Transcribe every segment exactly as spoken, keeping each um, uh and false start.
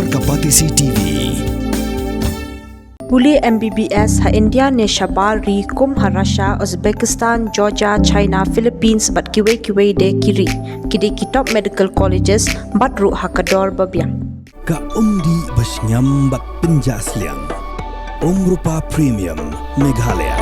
Ka Batesi T V. Pule M B B S ha India ne shabar ri kum ha Russia, Uzbekistan, Georgia, China, Philippines bad kiwei kiwei de ki ri. Ki dei ki top medical colleges bad ruh ha ka dor ba biang. Ka umdih ba shngiam bad pynjah sliang. Umrupa Premium Meghalaya.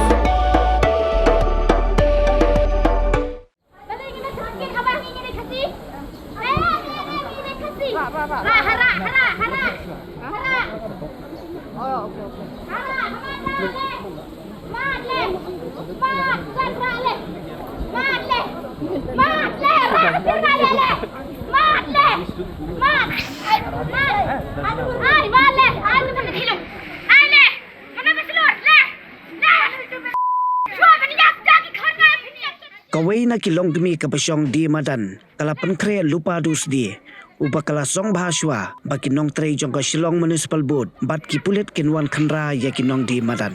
Kawei na ki longkmie kaba shong die madan ka la pynkhreh lypa da u sdie uba ka la sngewbha shuwa ba ki nongtrei jong ka Shillong Municipal Board bad ki pulit kin wan khynra ïa ki nongdie madan.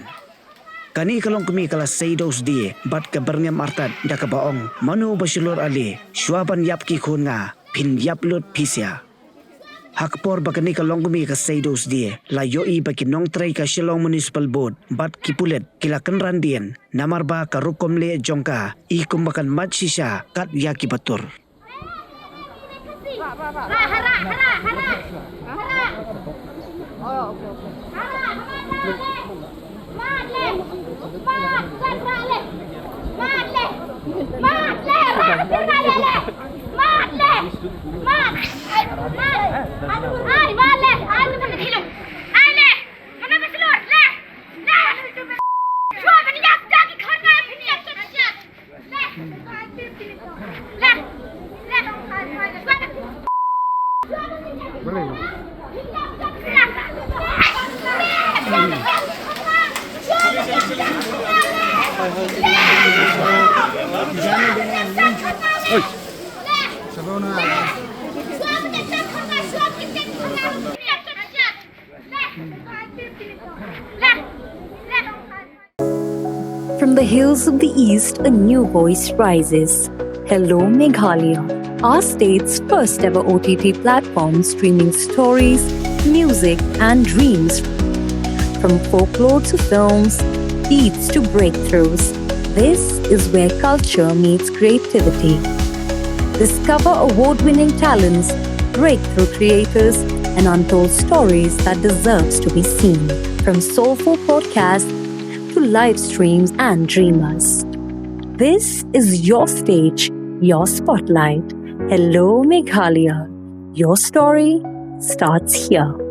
Kane ka longkmie ka la sei da u sdie bad ka byrngem artat da kaba ong, mano ba shlur ale, shuwa ban ïap ki khun nga, phin ïap lut phi sha. Ha ka por ba kane ka longkmie ka sei da u sdie, la ïohi ba ki nongtrei ka Shillong Municipal Board bad ki pulit ki la kynran dien, namar ba ka rukom leh jong ka i kumba kan mad shisha kat ïa kiba tur. From the hills of the East, a new voice rises. Hello Meghalaya, our state's first ever O T T platform streaming stories, music, and dreams. From folklore to films, beats to breakthroughs, this is where culture meets creativity. Discover award winning talents, breakthrough creators, and untold stories that deserves to be seen. From soulful podcasts to live streams and dreamers. This is your stage, your spotlight. Hello Meghalaya. Your story starts here.